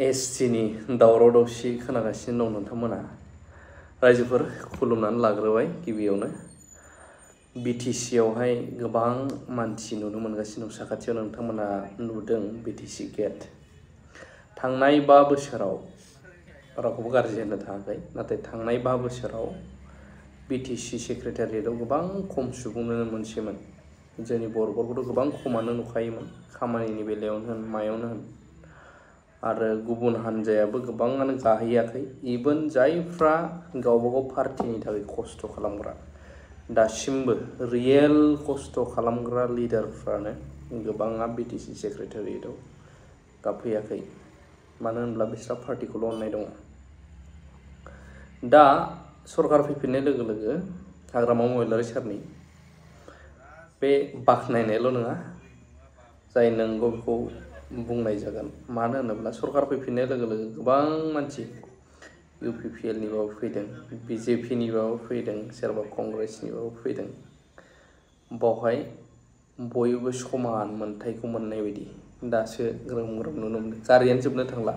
एसटिनि दावराव दावसि खोनागासिनो दं नोंथांमोना रायजोफोर खुलुमनानै लाग्रोबाय गिबियावनो बिटिसि आवहाय गोबां मानसि नुनो मोनगासिनो दं साखाथियाव नोंथांमोना नुदों बिटिसि गेट थांनाय 5 बोसोराव रावखौबो गाज्रि होननो थाङाखै नाथाय थांनाय 5 बोसोराव बिटिसि सेक्रेटारियेटआव गोबां खम सुबुंनो मोनसेमोन जोंनि बर'फोरखौथ' गोबां खमानो नुखायोमोन खामानिनि बेलायावनो होन मायावनो होन आरो गुबुन हानजायाबो गोबाङानो गाहैयाखै इभेन जायफ्रा गावबागाव पार्टिनि थाखाय खस्थ' खालामग्रा दासिमबो रियेल खस्थ' खालामग्रा लिडारफ्रानो गोबाङा बिटिसि सेक्रेटारियेटआव गाबफैयाखै मानो होनब्ला बिस्रा पार्टिखौल' अननाय दङ दा सरकार फैफिननाय लोगो लोगो हाग्रामा महिलारी सारनि बे बाख्नायनायल' नङा जाय नंगौ बेखौ बुंनाय जागोन मानो होनोब्ला सरकार फैफिननाय लोगो लोगो गोबां मानसि UPPL निबाबो फैदों BJP निबाबो फैदों सोरबा कंग्रेसनिबाबो फैदों बावहाय बयबो समान मोनथायखौ मोननाय बायदि दासो ग्रोम ग्रोम नुनो मोनदों गारियानो जोबनो थांला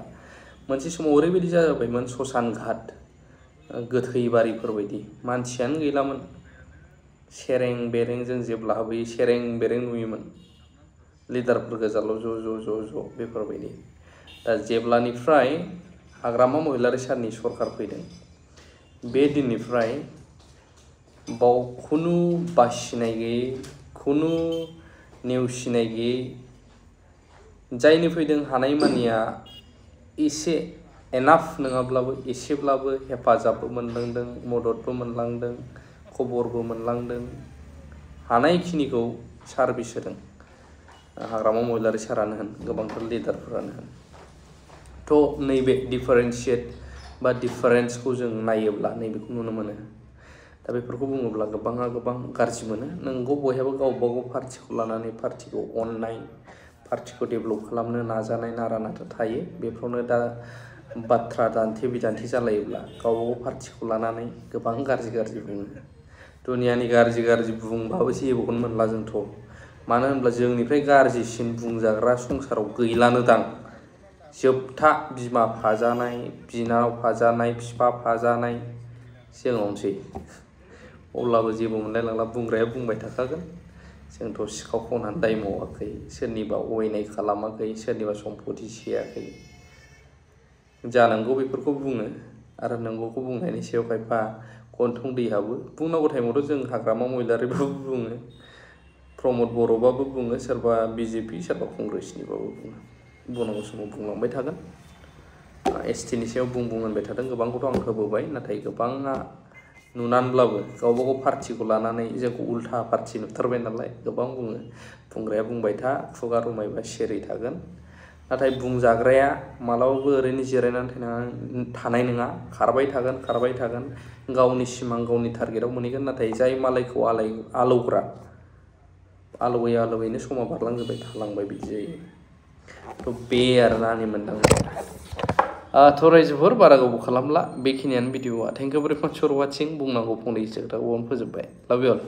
मोनसे समाव ओरैबायदि जाबायमोन ससान घाट गोथै बारिफोर बायदि मानसियानो गैलामोन सेरें बेरेंजों जेब्ला हाबहैयो सेरें बेरें नुयोमोन लिडारफोर गोजाल' ज' बेफोरबायदि दा जेब्लानिफ्राय हाग्रामा महिलारी सारनि सरकार फैदों बे दिननिफ्राय बाव खुनु बासिनाय गैयै खुनु नेवसिनाय गैयै जायनि फैदों हानायमानिया एसे एनाफ नङाब्लाबो एसेब्लाबो हेफाजाबबो मोनलांदों मददबो मोनलांदों खबरबो मोनलांदों हानायखिनिखौ सार्भिस होदों हाग्रामा महिलारी सारानो होन गोबांथार लिडारफोरानो होन थ' नैबे डिफारेन्शियेट बा डिफारेन्सखौ जों नायोब्ला नैबेखौ नुनो मोनो दा बेफोरखौ बुङोब्ला गोबाङा गोबां गाज्रि मोनो नोंगौ बयहाबो गावबागाव पार्टिखौ लानानै पार्टिखौ अननाय पार्टिखौ डेभेलप खालामनो नाजानाय नारा नाथा थायो बेफोरावनो दा बाथ्रा दान्थे बिदान्थे जालायोब्ला गावबागाव पार्टिखौ लानानै गोबां गाज्रि बुङो दुनियानि गाज्रि बुंबाबो जेबोखौनो मोनला जोंथ' मानो होनब्ला जोंनिफ्राय गाज्रिसिन बुंजाग्रा संसाराव गैलानो दां जोबथा बिमा फाजानाय बिनानाव फाजानाय बिफा फाजानाय जोंनावनोसै अब्लाबो जेबो मोनलाय लांला बुंग्राया बुंबाय थाखागोन जोंथ' सिखाव खावनानै दाय मावाखै सोरनिबा अयनाय खालामाखै सोरनिबा सम्पति सेयाखै जानांगौ बेफोरखौ बुङो आरो नंगौखौ बुंनायनि सायाव खायफा गन्थं दै हाबो बुंनांगौ टाइमावथ' जों हाग्रामा महिलारिबाबो बुङो प्रमद बर'बाबो बुङो सोरबा BJP सोरबा कंग्रेसनिबाबो बुङो बुंनांगौ समाव बुंलांबाय थागोन STनि सायाव बुं होनबाय थादों गोबांखौथ' आं होबोबाय नाथाय गोबाङा नुनानैब्लाबो गावबागाव पार्टिखौ लानानै जोंखौ उल्था पार्टि नुथारबाय नालाय गोबां बुङो बुंग्राया बुंबाय था खुगा रुमायबा सेरै थागोन नाथाय बुंजाग्राया मालाबाबो ओरैनो जिरायनानै थानाय नङा खारबाय थागोन गावनि सिमां गावनि टारगेटआव मोनहैगोन नाथाय जाय मालायखौ आलौग्रा आलौयैनो समा बारलांजोबबाय थालांबाय बिदि जायो थ' बे आरोना आंनि मोनदांनाय थ' रायजोफोर बारा गोबाव खालामला बेखिनियानो भिडिअआ थेंक इउ भेरि माच फर वाचिं बुंनांगौ फंनैसो खोथाखौ फोजोबबाय लाभ इउ अल